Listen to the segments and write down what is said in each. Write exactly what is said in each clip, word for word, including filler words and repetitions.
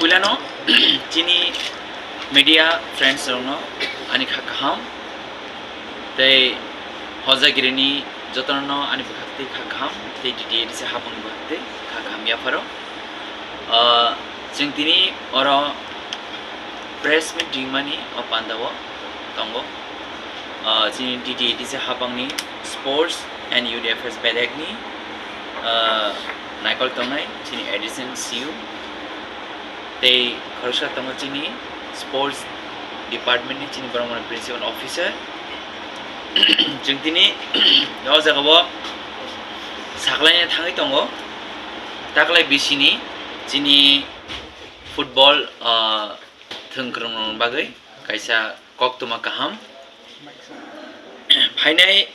Puilano chini media friends rokno ani kha kaham tei hojagirini jotono ani bwkhak tei kha kaham tei D T A D C habangni bwkhak tei kha kaham yapharo. Ah, chwng tini oro press meet ringmani o pandao tongo. Ah, chini D T A D C habangni Sports and Youth Affairs bedekni, ah, naikol tongnai chini additional C E O tei khoroksa tongo chini Sports Department ni chini borok mano Principal Officer. Chwng tini o jaga o saklaina thangwi tongo, taklai bisini chini football, ah, thwngkwrwng rokni bagwi kaisa koktwma kaham. Phainai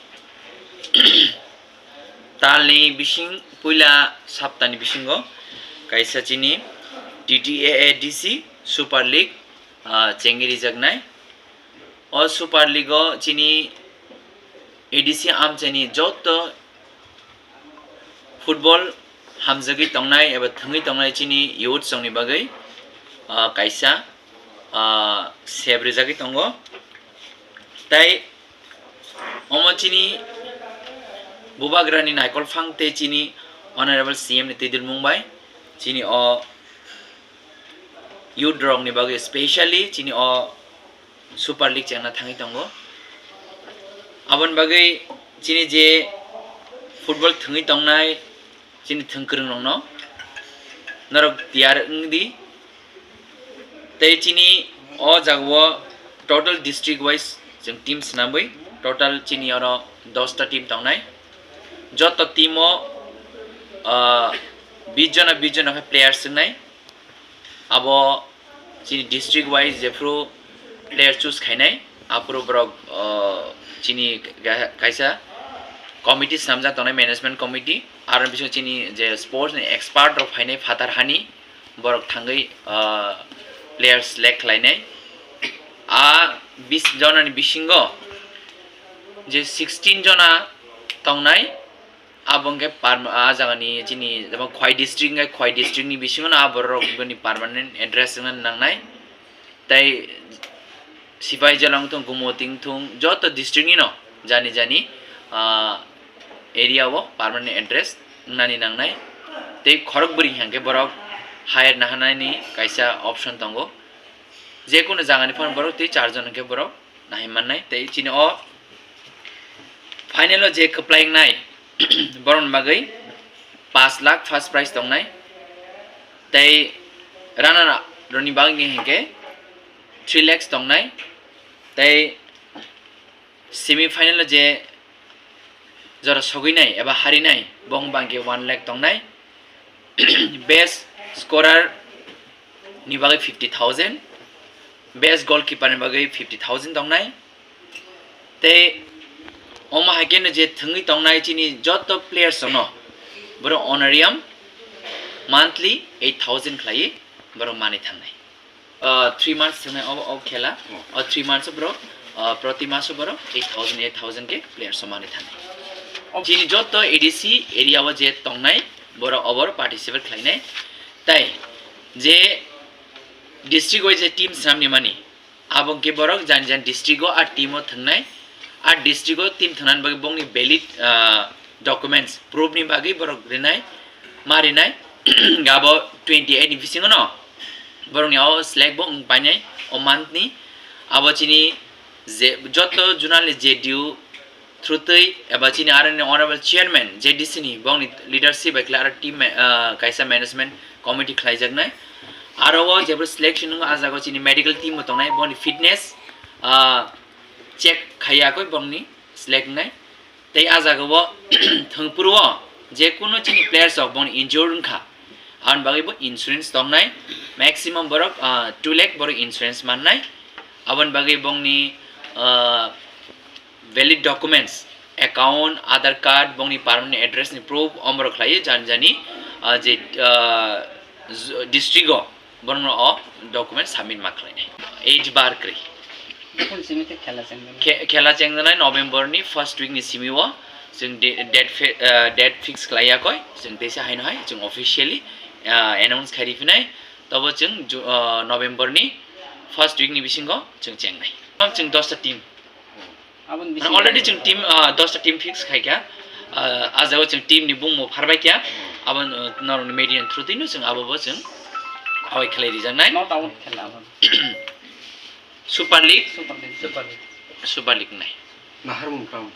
talni bising puila saptani bisingo kaisa chini T T A A D C Super League, ah, chengwi rijaknai. O Super League o chini A D C amchaini joto football hamjagwi tongnai eba thwngwi tongnai chini youth songni bagwi, ah, kaisa, ah, sep rijagwi tongo. Tei omo chini bubagrani naikol phang tei chini Honorable C M ni twidulmung bai chini o youth rokni bagwi specially chini o Super League chengna thangwi tongo. Aboni bagwi chini je football thwngwi tongnai chini thwngkwrwng rokno norok tiyar wngdi. Tei chini o jagao total district wise chwng team swnamwi total chini oro dosta team tongnai. Joto team o, ah, bis jona bis jona khe players wngnai. Abo chini district wise jephru player choose khainai, aphuru borok, ah, chini ga-, kaisa committee swnamjak tongnai, management committee. Aro bisingo chini je sports ni expert rok phainai phatar hani, borok thangwi, ah, player select khlainai. A bis jona ni bisingo je sixteen jona tongnai, abo hwnkhe parma-, a jagani chini jemon Khowai district hwnkhe Khowai district ni bisingo no a borok rok bini permanent address wngna nangnai. Tei Sipaijala wngthung, Gumoti wngthung, joto district ni no jani jani, ah, area o permanent address wngnani nangnai. Tei khorok bwrwi hwnkhe borok hire naharnani kaisa option tongo. Jekunu jagani phano borok tei charjon hwnkhe borok nahai mannai. Tei chini o final o je kwplai wngnai borokni bagwi paanch lakh first prize tongnai. Tei runner up rokni bagwi hwnkhe three lakhs tongnai. Tei semi final o je jora sogwinai eba harinai, bong bangkhe one lakh tongnai. Best scorer ni bagwi fifty thousand, best goalkeeper ni bagwi fifty thousand tongnai. Tei omo hai kheno je thwngwi tongnai chini joto players rokno borok honorarium monthly eight thousand khlaiwi borok manwi thangnai. Ah, three months thwngnai o, o khela. Oh. O three months o borok, ah, proti maso borok eight thousand, eight thousand khe players o manwi thangnai. Oh. Chini joto A D C area o je tongnai borok oboro participate khlainai. Tai je district wise je team swnamni mani, abo hwnkhe borok jani jani district o a team o thwngnai. A district o team thwngnani bagwi bongni valid, ah, documents, proof ni bagwi borok rinai, ma rinai. Abo twenty eight ni bisingo no borokni o select bo wng painai o month ni. Abo chini je joto zonal ni J D U through twi eba chini R N ni honorable chairman J D C ni bongni leadership bai khlai aro team ma-, ah, kaisa management committee khlaijaknai. Aro o jebro selection wng o, a jaga o chini medical team bo tongnai, boni fitness, ah, check khaiya koi bongni select wngnai. Tei a jaga o thwngphuru o je kunu chini players rok bongni injured wngkha, aboni bagwi bo insurance tongnai, maximum borok, ah, two lakh borok insurance mannai. Aboni bagwi bongni, ah, valid documents, account, Aadhaar card, bongni permanent address ni proof, omorok khlaiwi jani jani, ah, je, ah, z-, district o borokno o document submit ma khlainai. Age bar kwrwi. Bukung simi tei khela chengmani. Khe-, khela chengjanai November ni first week ni simi o, chwng de-, date fe-, ah, date fix khlai yakoi, chwng teisa haino hai chwng officially, ah, announce khai riphinai. Tobo chwng Ju-, ah, November ni first week ni bisingo chwng chengnai. Chwng dosta team. Aboni bisingo already chwng team, ah, dosta team fix khaikha. Ah, ah jagao chwng team ni bungmo pharbaikha. Aboni, ah, norokni media ni through twi no chwng abobo chwng awai khlai rijaknai. Not out khela aboni. Super League. Super League. Super League. Super League nai. Naharmung tamo?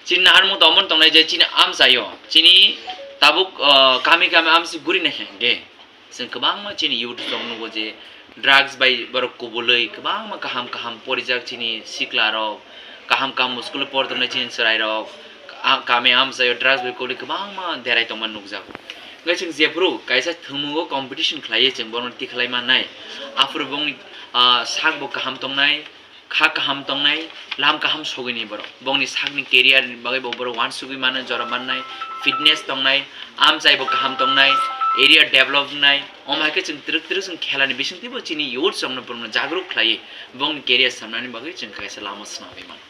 Chini naharmung tamo tongnai je chini amchaio. Chini tabuk, ah, kami kami amsi guri nai henge. Chwng kwbangma chini youth rok nugo je drugs bai borok kubulwi kwbangma kaham kaham porijak chini sikla rok, kaham kaham school o por tongnai chini chwrai rok, ah, kami amchaio drugs bai kubulwi kwbangma derai tongma nukjago. Hwnkhe chwng jephuru kaisa thwngmungo competition khlaiwi chwng bono tikhlai mannai, aphuru bongni, ah, sakbo kaham tongnai, kha kaham tongnai, lam kaham sogwini borok. Bongni sakni career ni bagwi bo borok uansugwi mano, jora mannai, fitness tongnai, amchai bo kaham tongnai, area develop wngnai. Omo hai khe chwng twrwk twrwk chwng khelani bisingtwi bo chini youth rokno borokno jagruk khlaiwi bongni career samnani bagwi chwng kaisa lama swnamwi mano.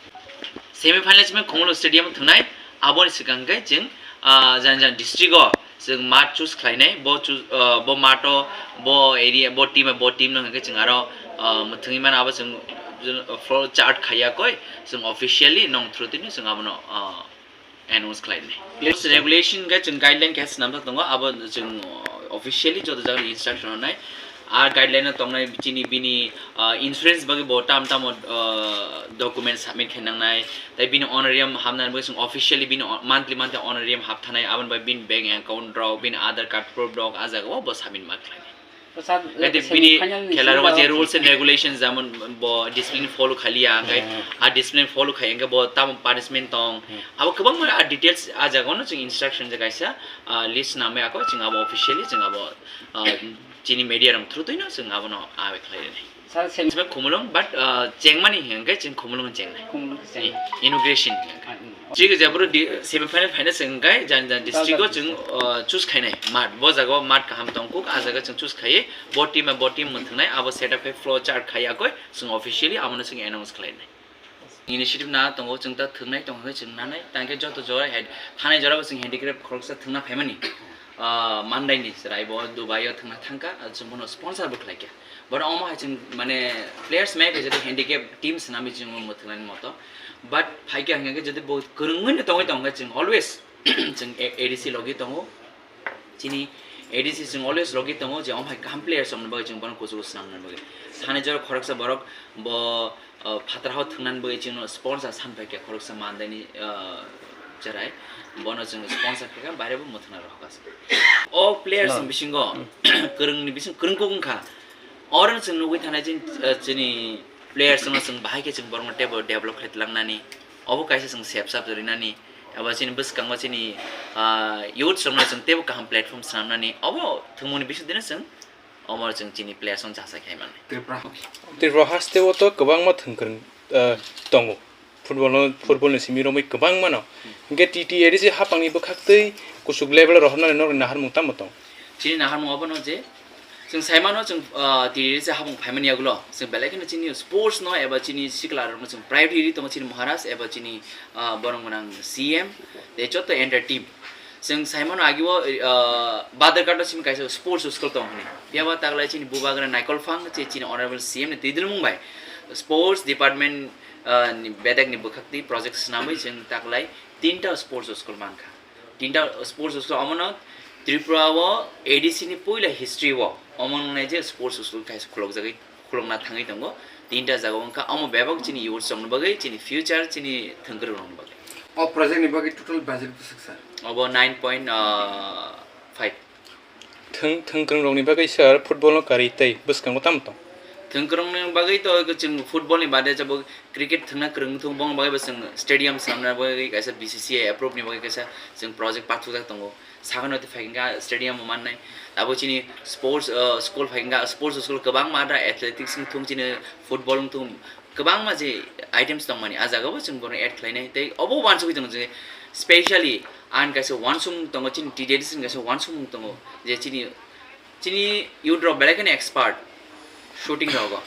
Semi final simi Khumulwng stadium thwngnai, aboni swkang khe chwng, ah, jani jani district o chwng mat choose khlainai, bo choose, ah, bo mat o, bo area, bo team, bo team no hwnkhe chwng aro, ah, mwthangwi mano, abo chwng, uh, floor chart khaiya koi, chwng officially nong through tini chwng abono, ah, announce khlainai. Players regulation khe chwng guideline khe swnamjak tongo, abo chwng, uh, officially joto jaga instruction rwnai. A guideline o tongnai chini bini, ah, insurance bagwi bo tam tamo, ah, document submit khe nangnai. Tai bini honorarium hamnani bagwi chwng officially bini o-, monthly monthly honorarium hapthanai, aboni bagwi bini bank account rok, bini Aadhaar card proof rok, a jaga o bo submit ma khlainai. Hwnkhe bini khela rogo je rules and regulations, jemon bo discipline follow khaliya, hwnkhe a discipline follow khai hwnkhe bo tamo punishment tong. Abo kwbangma a details a jaga o no chwng instruction je kaisa, ah, list swnamwi ako chwng abo officially chwng abo, ah, chini media rok through twi no chwng abono awe khlai rwnai. Sir, sem- Sima Khumulwng, but, uh, chengmani hwnkhe chwng Khumulwng chengnai. Khumulwng cheng- I-, inauguration hwnkhe. Ah, mm. Chwng jabro di, semi final final se hwnkhe jan jan district o chwng, uh, choose khainai mat. Bo jaga o mat kaham tong kuk, a jaga chwng choose khaiwi bo team bo team mwthwngnai, abo setup khai flow chart khai akoi chwng officially amono chwng announce khlainai. Initiative na tongo, chwng ta thwngnai tongkha khe chwng nanai, tangkhe joto jora hai thanai jora bo chwng handicraft khoroksa thwngna phaimani. Ah, Mandai ni chwrai bo Dubai o thwngna thangkha, ah, chwng bono sponsor bo khlaikha. But omo hai chwng mane players maya khe jodi handicap team swnamwi chwng omo thwngnani moto. But phaikha hwnkhe jodi bo kwrwngwi no tongwi tongkha chwng always chwng A-, A D C logi tongo. Chini A D C chwng always logi tongo je omo hai kaham players rokni bagwi chwng bono kuchugo swnamnani bagwi. Thani jora khoroksa borok bo, uh, phatar hao thwngnani bagwi chwngno sponsor san phaikha khoroksa Mandaini, uh, chwrai. Bono chwng sponsor khaikha, baire bo mwthangna rohorkha. O players ni bisingo kwrwngni bising kwrwng kuk wngkha. Oro chwng nugwi thanai chini, uh, chini players no chwng bahai khe chwng borokno teibo develop khlai tlangnani. Obo kaisa chwng sep sap rinani. Abo chini bwskango chini, ah, youths rokno chwng teibo kaham platform swnamnani, obo thwngmungni bisingtwino chwng omo chwng chini players rokno jasai khai mannai. Tripura. Tripura hasteo to kwbangma thwngkwrwng, ah, tongo. Football no, football ni simi romwi kwbangma no. Hinkhe T T A D C hapangni bwkhaktwi kuchuk level o rohornani norokni naharmung tamo tong? Chini naharmung obono je, chwng sai mano chwng, ah, T D C hapung phaimani yagulo, chwng belai kheno chini sports no eba chini sikla rokno chwng priority ri tongo chini Maharaj eba chini, ah, borok gwnang C M, tei joto entire team. Chwng sai mano agio, ah, Badharghat o simi kaisa sports school tong hwnwi. Phiya ba taglai chini bubagra Naikol Phang, che chini honorable C M ni twidulmung bai sports department, ah, ni bedek ni bwkhak twi project swnamwi chwng taglai tinta sports school mankha. Tinta sports school omono Tripura o A D C ni puila history o omo wngnai je sports school kaisa khulokjagwi, khulokna thangwi tongo. Tinta jaga wngkha omo bebak chini youths rokni bagwi, chini future, chini thwngkwrwng rokni bagwi. O project ni bagwi total budget bwswk sir? Obo nine point five. Thwng-, thwngkwrwng rokni bagwi sir football no kari tei bwskango tamo tong? Thwngkwrwng ni bagwi to chwng football ni bade jabo cricket thwngna kwrwng thung bong bagwi bo chwng stadium swnamna bagwi kaisa B C C I approve ni bagwi kaisa chwng project pathukjak tongo. Sakano tei phaikha stadium mannai. Abo chini sports, uh, school phaikha, sports school kwbangma da athletics wng thung chini football wng thung kwbangma je items tongmani, ah jaga bo chwng bono add khlainai. Tei obo uansugwi tongo je specially ang kaisa uansukmung tongo, chini T D A D C ni kaisa uansukmung tongo je chini, chini youth rok belai kheno expert shooting rogo.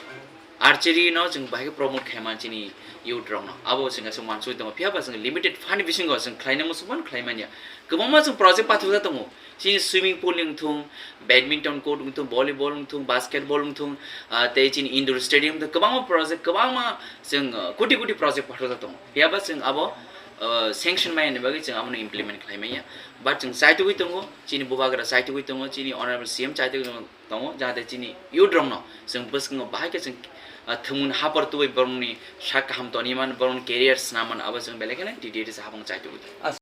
Archery no chwng bahai khe promote khaimani chini youth rokno, abo chwng kaisa uansugwi tongo. Phiya ba chwng limited fund bisingo chwng khlaina muchungmano khlai manya. Kwbangma chwng project pathurjak tongo, chini swimming pool wngthung, badminton court wngthung, volleyball wngthung, basketball wngthung, ah, tei chini indoor stadium wngthung, kwbangma project, kwbangma chwng, ah, koti koti project pathurjak tongo. Phiya ba chwng abo, ah, sanction maya ni bagwi chwng abono implement khlai manya. But chwng chaitugwi tongo, chini bubagra chaitugwi tongo, chini honorable C M chaitugwi tongo, tongo, jahate chini youth rokno chwng bwskango bahai khe chwng, ah, thwngmung hapor tubui borokni sak kaham toniman, borokni career snamman, abo chwng belai kheno T T A D C habang chaitugwi tongo.